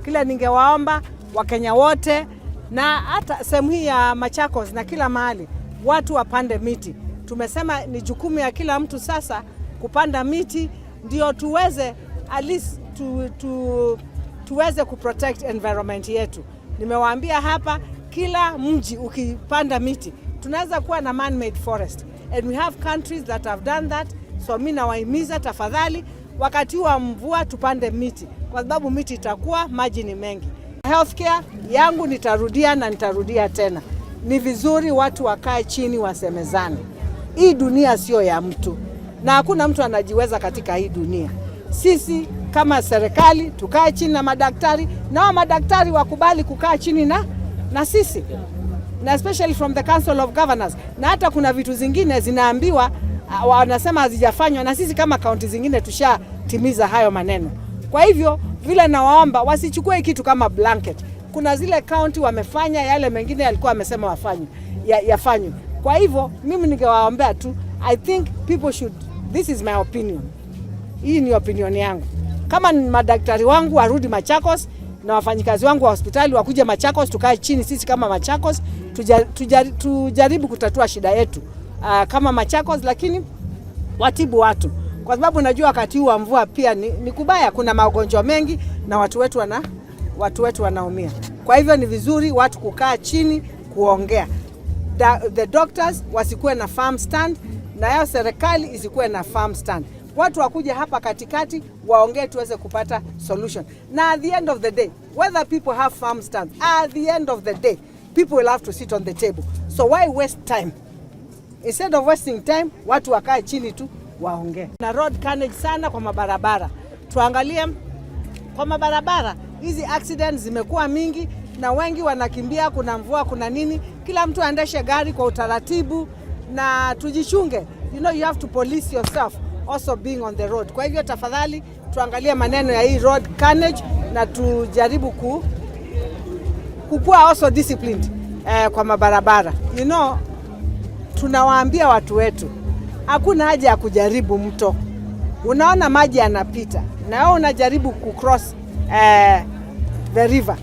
Kila ningewaomba Wakenya wote na hata sehemu hii ya Machakos na kila mahali watu wapande miti. Tumesema ni jukumu ya kila mtu sasa kupanda miti ndio tuweze at least tuweze kuprotect environment yetu. Nimewaambia hapa, kila mji ukipanda miti tunaweza kuwa na man-made forest and we have countries that have done that. So mi nawahimiza tafadhali, wakati wa mvua tupande miti, kwa sababu miti itakuwa, maji ni mengi. Healthcare yangu nitarudia na nitarudia tena, ni vizuri watu wakae chini wasemezane. Hii dunia sio ya mtu na hakuna mtu anajiweza katika hii dunia. Sisi kama serikali tukae chini na madaktari, nao madaktari wakubali kukaa chini na sisi na especially from the Council of Governors. Na hata kuna vitu zingine zinaambiwa wanasema hazijafanywa, na sisi kama kaunti zingine tushatimiza hayo maneno. Kwa hivyo vile nawaomba wasichukue kitu kama blanket. Kuna zile kaunti wamefanya yale mengine yalikuwa wamesema wafanye yafanywe. Kwa hivyo mimi ningewaombea tu, I think people should, this is my opinion, hii ni opinion yangu. Kama ni madaktari wangu warudi Machakos na wafanyikazi wangu wa hospitali wakuje Machakos, tukae chini sisi kama Machakos tujaribu kutatua shida yetu kama Machakos, lakini watibu watu, kwa sababu najua wakati huu wa mvua pia ni kubaya, kuna magonjwa mengi na watu wetu wanaumia. Kwa hivyo ni vizuri watu kukaa chini kuongea. The doctors wasikuwe na firm stand na yao serikali isikuwe na firm stand. Watu wakuja hapa katikati waongee tuweze kupata solution. Na at the end of the day, whether people have firm stand, at the end of the day, people will have to sit on the table. So why waste time? Instead of wasting time, watu wakae chini tu waongee. Na road carnage sana kwa mabarabara, tuangalie kwa mabarabara hizi accidents zimekuwa mingi na wengi wanakimbia, kuna mvua, kuna nini. Kila mtu aendeshe gari kwa utaratibu na tujichunge. You have to police yourself also being on the road. Kwa hivyo tafadhali tuangalie maneno ya hii road carnage na tujaribu kukuwa also disciplined kwa mabarabara. Tunawaambia watu wetu hakuna haja ya kujaribu mto. Unaona maji yanapita na wewe unajaribu kucross the river,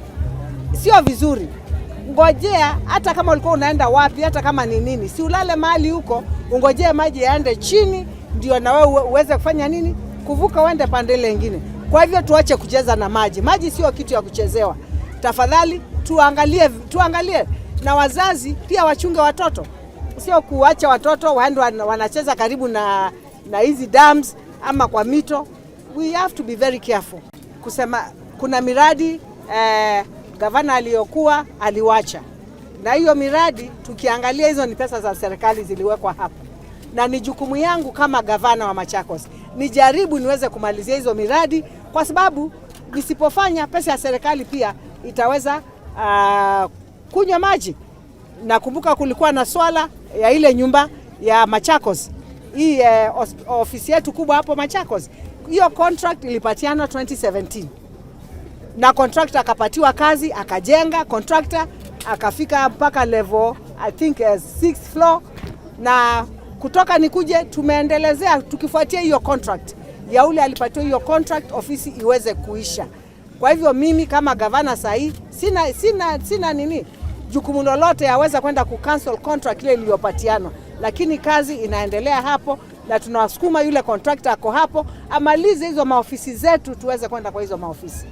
sio vizuri. Ngojea, hata kama ulikuwa unaenda wapi, hata kama ni nini, si ulale mahali huko, ungojee maji yaende chini, ndio na wewe uweze kufanya nini, kuvuka uende pande ile nyingine. Kwa hivyo tuache kucheza na maji. Maji sio kitu ya kuchezewa. Tafadhali tuangalie, tuangalie na wazazi pia wachunge watoto, sio kuacha watoto waende wanacheza karibu na hizi dams ama kwa mito. We have to be very careful. Kusema kuna miradi gavana aliyokuwa aliwacha, na hiyo miradi tukiangalia, hizo ni pesa za serikali ziliwekwa hapo, na ni jukumu yangu kama gavana wa Machakos nijaribu niweze kumalizia hizo miradi, kwa sababu nisipofanya pesa ya serikali pia itaweza kunywa maji. Nakumbuka kulikuwa na swala ya ile nyumba ya Machakos hii ofisi yetu kubwa hapo Machakos. Hiyo contract ilipatianwa 2017 na contractor akapatiwa kazi akajenga, contractor akafika mpaka level, I think, sixth floor, na kutoka nikuje tumeendelezea tukifuatia hiyo contract ya ule alipatiwa hiyo contract, ofisi iweze kuisha. Kwa hivyo mimi kama gavana sahii sina nini jukumu lolote yaweza kwenda kucancel contract ile iliyopatianwa, lakini kazi inaendelea hapo na tunawasukuma yule contractor ako hapo amalize hizo maofisi zetu tuweze kwenda kwa hizo maofisi.